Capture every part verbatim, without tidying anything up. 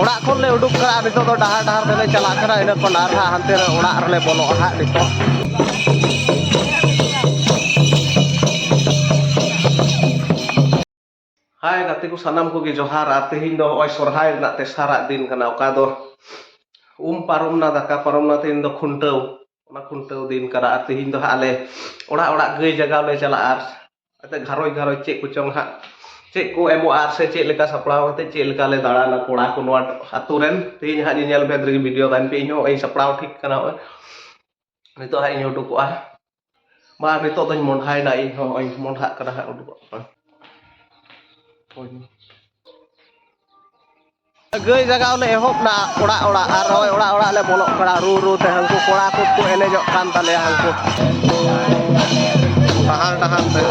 ᱚᱲᱟᱜ ᱠᱷᱚᱱ ᱞᱮ ᱩᱰᱩᱠ ᱠᱟᱱᱟ, ᱱᱤᱛᱚᱜ ᱫᱚ ᱰᱟᱦᱟᱨ ᱰᱟᱦᱟᱨ ᱛᱮᱞᱮ ᱪᱟᱞᱟᱜ ᱠᱟᱱᱟ, ᱤᱱᱟᱹ ᱠᱷᱚᱱ ᱟᱨ ᱦᱟᱸᱜ ᱦᱟᱱᱛᱮ ᱨᱮ ᱚᱲᱟᱜ ᱨᱮᱞᱮ ᱵᱚᱞᱚᱜᱼᱟ ᱦᱟᱸᱜ ᱱᱤᱛᱚᱜ᱾ ᱦᱟᱭ ᱜᱟᱛᱮ ᱠᱚ ᱥᱟᱱᱟᱢ ᱠᱚᱜᱮ ᱡᱚᱦᱟᱨ᱾ ᱟᱨ ᱛᱮᱦᱮᱧ ᱫᱚ ᱱᱚᱜᱼᱚᱭ ᱥᱚᱨᱦᱟᱭ ᱨᱮᱱᱟᱜ ᱛᱮᱥᱟᱨᱟᱜ ᱫᱤᱱ ᱠᱟᱱᱟ, ᱚᱠᱟ ᱫᱚ ᱩᱢ ᱯᱟᱨᱚᱢᱱᱟ, ᱫᱟᱠᱟ ᱯᱟᱨᱚᱢᱱᱟ, ᱛᱮᱦᱮᱧ ᱫᱚ ᱠᱷᱩᱱᱴᱟᱹᱣ᱾ ᱚᱱᱟ ᱠᱷᱩᱱᱴᱟᱹᱣ ᱫᱤᱱ ᱠᱟᱱᱟ᱾ ᱟᱨ ᱛᱮᱦᱮᱧ ᱫᱚ ᱦᱟᱸᱜ ᱟᱞᱮ ᱚᱲᱟᱜ ᱚᱲᱟᱜ ᱜᱟᱹᱭ ᱡᱟᱜᱟᱣ ᱞᱮ ᱪᱟᱞᱟᱜᱼᱟ᱾ ᱟᱨ ᱮᱱᱛᱮ ᱜᱷᱟᱨᱚᱸᱡᱽ ᱜᱷᱟᱨᱚᱸᱡᱽ ᱪᱮᱫ ᱠᱚᱪᱚᱝ ᱦᱟᱸᱜ, ᱪᱮᱫ ᱠᱚ ᱮᱢᱚᱜᱼᱟ ᱟᱨ ᱥᱮ ᱪᱮᱫ ᱞᱮᱠᱟ ᱥᱟᱯᱲᱟᱣ ᱠᱟᱛᱮ ᱪᱮᱫ ᱞᱮᱠᱟ ᱞᱮ ᱫᱟᱬᱟᱱᱟ ᱠᱚᱲᱟ ᱠᱚ ᱱᱚᱣᱟ ᱟᱹᱛᱩ ᱨᱮᱱ, ᱛᱮᱦᱮᱧ ᱦᱟᱸᱜ ᱧᱮᱧᱮᱞ ᱵᱷᱮᱫ ᱨᱮᱜᱮ ᱵᱷᱤᱰᱤᱭᱳ ᱛᱟᱦᱮᱱ ᱯᱮ᱾ ᱤᱧ ᱦᱚᱸ ᱤᱧ ᱥᱟᱯᱲᱟᱣ ᱴᱷᱤᱠ ᱠᱟᱱᱟ, ᱱᱚᱜᱼᱚᱭ ᱱᱤᱛᱚᱜ ᱦᱟᱸᱜ ᱤᱧ ᱩᱰᱩᱠᱚᱜᱼᱟ᱾ ᱢᱟ ᱱᱤᱛᱚᱜ ᱫᱚᱧ ᱢᱚᱸᱰᱷᱟᱭᱮᱱᱟ, ᱤᱧ ᱦᱚᱸ ᱱᱚᱜᱼᱚᱭ ᱢᱚᱸᱰᱷᱟᱜ ᱠᱟᱱᱟ ᱦᱟᱸᱜ, ᱩᱰᱩᱠᱚᱜ ᱠᱟᱱᱟ᱾ ᱜᱟᱹᱭ ᱡᱟᱜᱟᱣ ᱞᱮ ᱮᱦᱚᱵ ᱱᱟ ᱚᱲᱟᱜ ᱚᱲᱟᱜ, ᱟᱨ ᱱᱚᱜᱼᱚᱭ ᱚᱲᱟᱜ ᱚᱲᱟᱜ ᱞᱮ ᱵᱚᱞᱚᱜ ᱠᱟᱱᱟ ᱨᱩ ᱨᱩ ᱛᱮ᱾ ᱦᱟᱹᱱᱠᱩ ᱠᱚᱲᱟ ᱠᱚ ᱠᱚ ᱮᱱᱮᱡᱚᱜ ᱠᱟᱱ ᱛᱟᱞᱮᱭᱟ ᱦᱟᱹᱱᱠᱩ ᱰᱟᱦᱟᱨ ᱰᱟᱦᱟᱨ ᱛᱮ᱾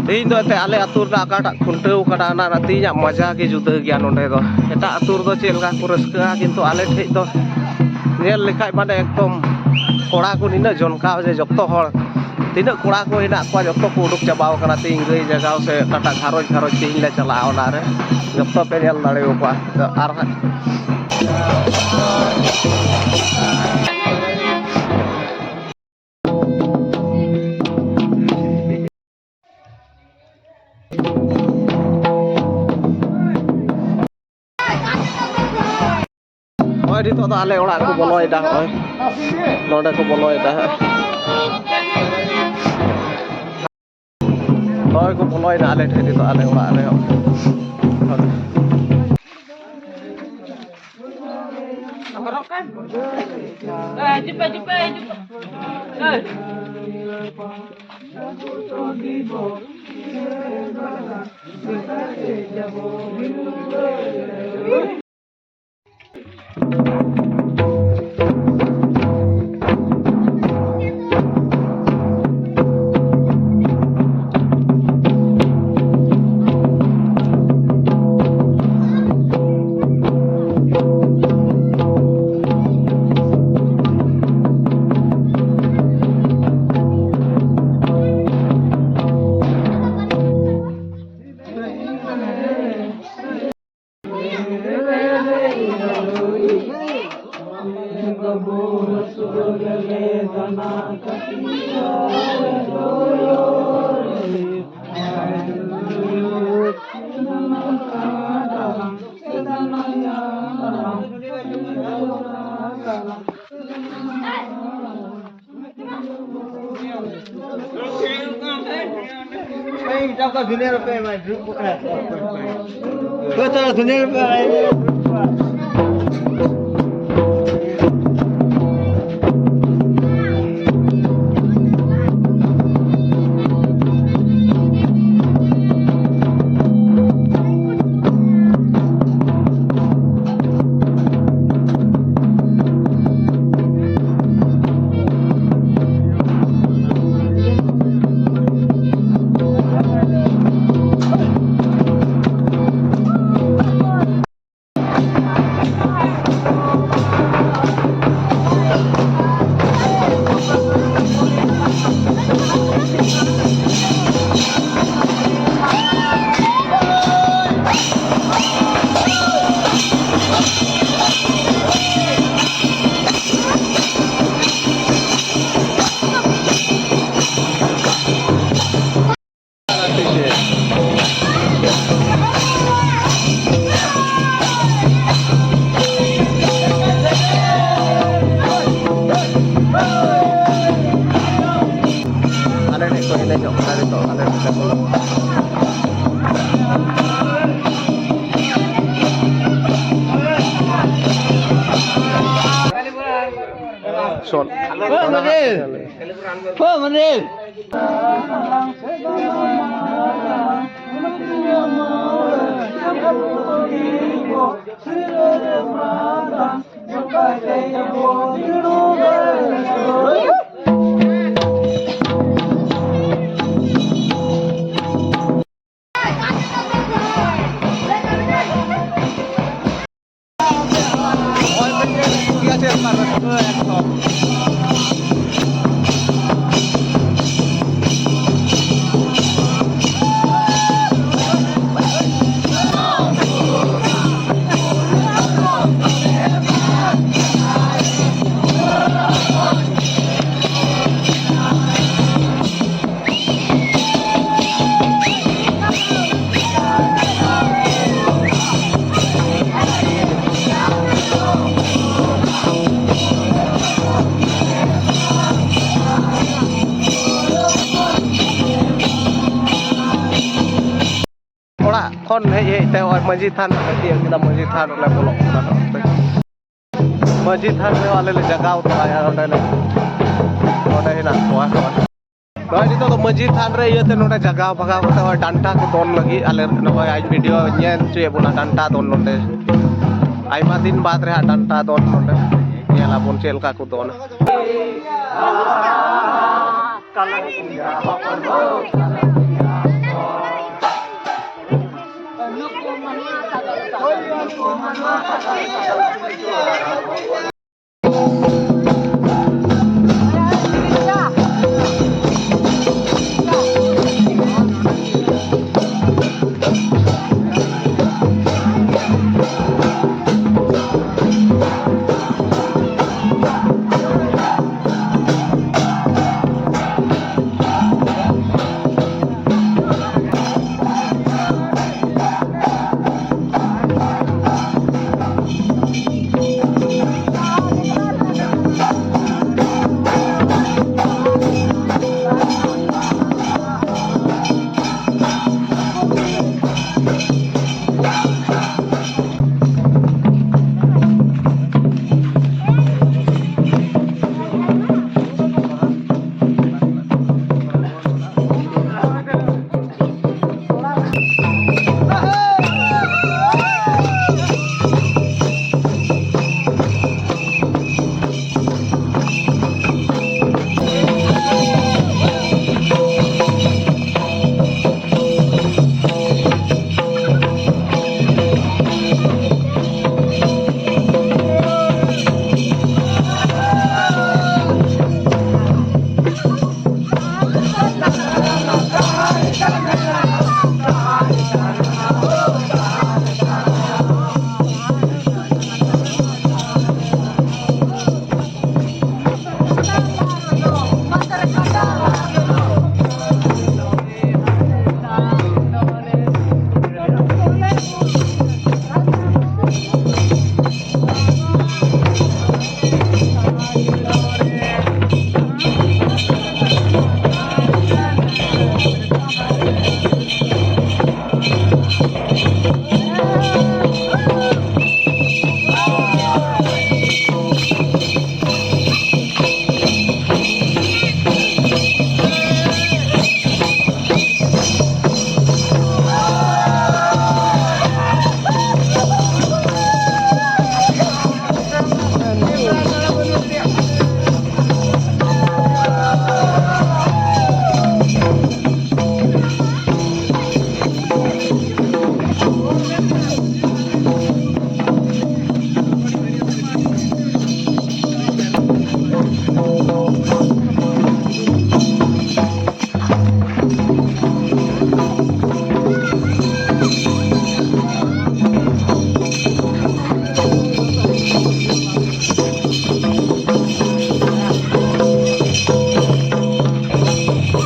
ᱛᱮᱦᱮᱧ ᱫᱚ ᱮᱱᱛᱮ ᱟᱞᱮ ᱟᱹᱛᱩ ᱨᱮᱱᱟᱜ ᱚᱠᱟᱴᱟᱜ ᱠᱷᱩᱱᱴᱟᱹᱣ ᱠᱟᱱᱟ, ᱚᱱᱟ ᱨᱮᱱᱟᱜ ᱛᱮᱦᱮᱧᱟᱜ ᱢᱚᱡᱟ ᱜᱮ ᱡᱩᱫᱟᱹ ᱜᱮᱭᱟ ᱱᱚᱸᱰᱮ ᱫᱚ᱾ ᱮᱴᱟᱜ ᱟᱹᱛᱩ ᱨᱮᱫᱚ ᱪᱮᱫ ᱞᱮᱠᱟ ᱠᱚ ᱨᱟᱹᱥᱠᱟᱹᱜᱼᱟ, ᱠᱤᱱᱛᱩ ᱟᱞᱮ ᱴᱷᱮᱡ ᱫᱚ ᱧᱮᱞ ᱞᱮᱠᱷᱟᱡ ᱢᱟᱱᱮ ᱮᱠᱫᱚᱢ ᱠᱚᱲᱟ ᱠᱚ ᱱᱤᱱᱟᱹᱜ ᱡᱚᱱᱠᱟᱣ ᱡᱮ ᱡᱚᱛᱚ ᱦᱚᱲ ᱛᱤᱱᱟᱹᱜ ᱠᱚᱲᱟ ᱠᱚ ᱦᱮᱱᱟᱜ ᱠᱚᱣᱟ ᱡᱚᱛᱚ ᱠᱚ ᱩᱰᱩᱠ ᱪᱟᱵᱟᱣ ᱠᱟᱱᱟ᱾ ᱛᱮᱦᱮᱧ ᱜᱟᱹᱭ ᱡᱟᱜᱟᱣ ᱥᱮ ᱚᱠᱟᱴᱟᱜ ᱜᱷᱟᱨᱚᱸᱡᱽ ᱜᱷᱟᱨᱚᱸᱡᱽ ᱛᱮᱦᱮᱧ ᱞᱮ ᱪᱟᱞᱟᱜᱼᱟ ᱚᱱᱟᱨᱮ, ᱡᱚᱛᱚ ᱯᱮ ᱧᱮᱞ ᱫᱟᱲᱮᱭᱟᱠᱚᱣᱟ᱾ ᱟᱨ ᱦᱟᱸᱜ ᱱᱚᱜᱼᱚᱭ ᱱᱤᱛᱚᱜ ᱫᱚ ᱟᱞᱮ ᱚᱲᱟᱜ ᱠᱚ ᱵᱚᱞᱚᱭᱮᱫᱟ, ᱱᱚᱜᱼᱚᱭ ᱱᱚᱸᱰᱮ ᱠᱚ ᱵᱚᱞᱚᱭᱮᱫᱟ ᱦᱟᱸᱜ᱾ ᱱᱚᱜᱼᱚᱭ ᱠᱚ ᱵᱚᱞᱚᱭᱮᱱᱟ ᱟᱞᱮ ᱴᱷᱮᱱ ᱱᱤᱛᱚᱜ, ᱟᱞᱮ ᱚᱲᱟᱜ ᱨᱮ᱾ ᱦᱤᱡᱩᱜ ᱯᱮ, ᱦᱤᱡᱩᱜ ᱯᱮ, ᱦᱤᱡᱩᱜ ᱯᱮ᱾ ᱮᱭ᱾ ᱫᱩᱱᱤᱭᱟᱹ ᱨᱮ ᱯᱮ ᱮᱢᱟᱭ, ᱫᱩᱲᱩᱵ ᱠᱚᱜ ᱠᱟᱱᱟ᱾ ᱦᱳᱭ, ᱛᱟᱦᱞᱮ ᱫᱩᱱᱤᱭᱟᱹ ᱨᱮ ᱯᱮ ᱮᱢᱟᱭ᱾ ᱟᱞᱮ ᱴᱷᱮᱱ ᱠᱚ ᱮᱱᱮᱡᱚᱜ ᱠᱟᱱᱟ ᱱᱤᱛᱚᱜ, ᱟᱞᱮ ᱱᱚᱰᱮ ᱠᱚ᱾ ᱥᱚᱱ᱾ ᱦᱳᱭ, ᱢᱟᱱᱮ᱾ ᱦᱳᱭ, ᱢᱟᱱᱮ᱾ ᱠᱷᱚᱱ ᱦᱮᱡ ᱦᱮᱡ ᱛᱮ ᱱᱚᱜᱼᱚᱭ ᱢᱟᱹᱡᱷᱤ ᱛᱷᱟᱱ ᱨᱮᱞᱮ ᱛᱤᱭᱳᱜ ᱠᱮᱫᱟ᱾ ᱢᱟᱹᱡᱷᱤ ᱛᱷᱟᱱ ᱨᱮᱞᱮ ᱵᱚᱞᱚᱜ ᱠᱟᱱᱟ ᱱᱚᱜᱼᱚᱭ᱾ ᱢᱟᱹᱡᱷᱤ ᱛᱷᱟᱱ ᱨᱮ ᱟᱞᱮ ᱞᱮ ᱡᱟᱜᱟᱣ ᱛᱚᱨᱟᱭᱟ᱾ ᱚᱸᱰᱮ ᱞᱮ, ᱚᱸᱰᱮ ᱦᱮᱱᱟᱜ ᱠᱚᱣᱟ᱾ ᱱᱚᱜᱼᱚᱭ ᱱᱤᱛᱚᱜ ᱫᱚ ᱢᱟᱹᱡᱷᱤ ᱛᱷᱟᱱ ᱨᱮ ᱤᱭᱟᱹᱛᱮ ᱱᱚᱰᱮ ᱡᱟᱜᱟᱣ ᱵᱷᱟᱜᱟᱣ ᱠᱟᱛᱮ ᱱᱚᱜᱼᱚᱭ ᱰᱟᱱᱴᱟ ᱠᱚ ᱫᱚᱱ ᱞᱟᱹᱜᱤᱫ ᱟᱞᱮ ᱱᱚᱜᱼᱚᱭ ᱟᱡ ᱵᱷᱤᱰᱤᱭᱳ ᱧᱮᱞ ᱦᱚᱪᱚᱭᱮᱫ ᱵᱚᱱᱟ᱾ ᱰᱟᱱᱴᱟ ᱫᱚᱱ ᱱᱚᱰᱮ ᱟᱭᱢᱟ ᱫᱤᱱ ᱵᱟᱫᱽ ᱨᱮ ᱦᱟᱸᱜ ᱰᱟᱱᱴᱟ ᱫᱚᱱ ᱱᱚᱰᱮ ᱧᱮᱞ ᱟᱵᱚᱱ ᱪᱮᱫ ᱞᱮᱠᱟ ᱠᱚ ᱫᱚᱱᱟ᱾ ᱟᱨ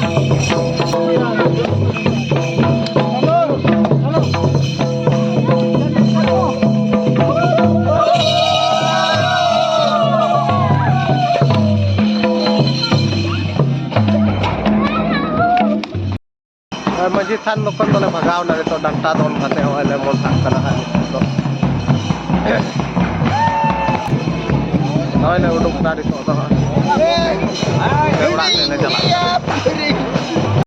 ᱢᱟᱹᱡᱷᱤ ᱛᱷᱟᱱ ᱫᱚ ᱠᱷᱚᱱ ᱫᱚᱞᱮ ᱵᱷᱟᱜᱟᱣ ᱮᱱᱟ ᱱᱤᱛᱚᱜ, ᱰᱟᱱᱴᱟ ᱫᱚᱱ ᱠᱟᱛᱮ ᱱᱚᱜᱼᱚᱭ ᱞᱮ ᱢᱚᱱ ᱥᱟᱵ ᱠᱟᱱᱟ ᱦᱟᱸᱜ ᱱᱤᱛᱚᱜ ᱫᱚ᱾ ᱱᱚᱜᱼᱚᱭ ᱞᱮ ᱩᱰᱩᱠ ᱮᱱᱟ ᱱᱤᱛᱚᱜ ᱫᱚ ᱦᱟᱸᱜ᱾ ᱚᱲᱟᱜ ᱥᱮᱫ ᱞᱮ ᱪᱟᱞᱟᱜ ᱠᱟᱱᱟ᱾